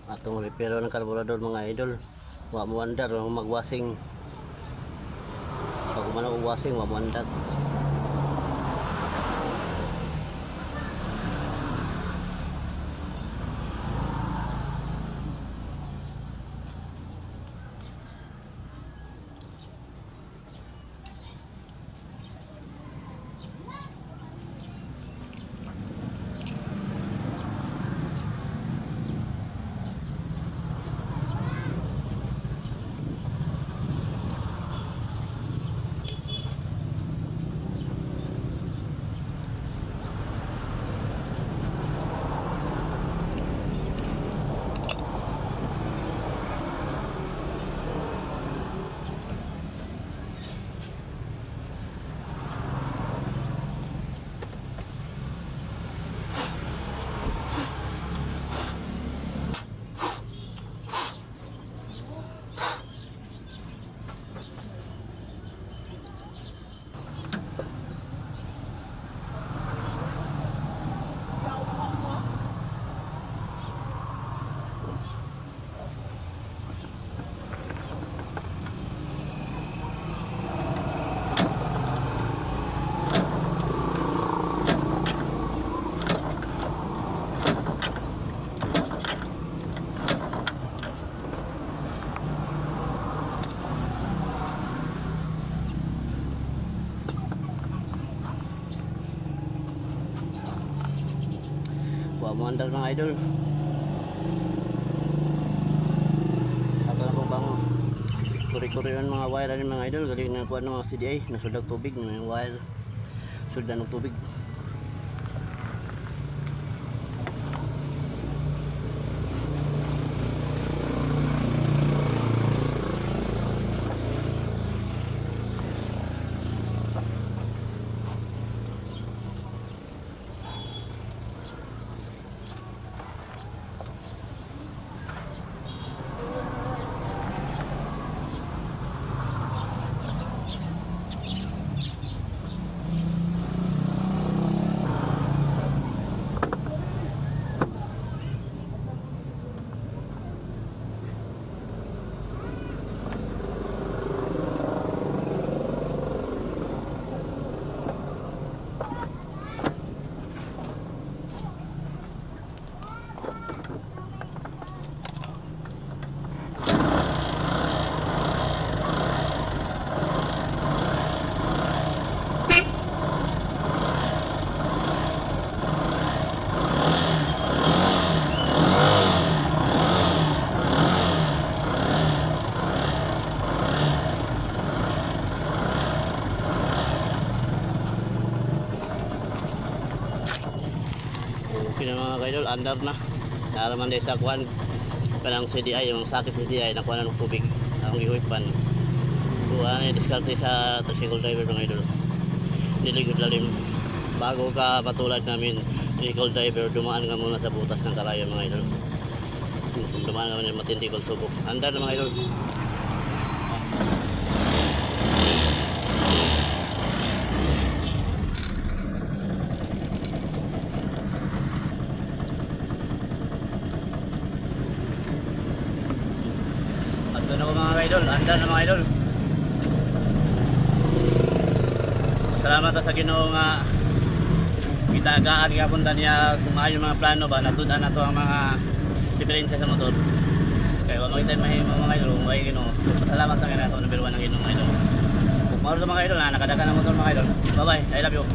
Atong repair ng karburador, mga idol. Wa mo andar ang magwasing. Pag umano og wasing, wa mo andar. Wa mo andar, mga idol. Ato na pong bango. Kuri-kuri ang mga wire ani, mga idol. Galing na kuha ng mga CDI. Nasudag tubig ng wire. Sudan ng tubig. Okay na, mga idol, andar na. Naraman din sa kuan kanang CDI, yung sakit CDI, nakuha na ng tubig. Akong gihuipan. Kuha na yung diskarte sa tricycle driver, mga idol. Niligod lalim. Bago ka patulad namin, tricycle driver, dumaan ka muna sa butas ng kalayo, mga idol. Dumaan ka muna ng matindi pagsubok. Andar na, mga idol. Ato na ko, mga idol, andar na, mga idol. Salamat sa Ginoo nga gitagaan gyapon ta niya kung ayon mga plano ba natud-an nato ang mga diferensya sa motor. Kaya wa makita mahimo, mga idol, kung ay Ginoo. Salamat sa Ginoo number 1 ang Ginoo, mga idol. Kung maro mga idol na nakadagan ang motor, mga idol. Bye bye. I love you.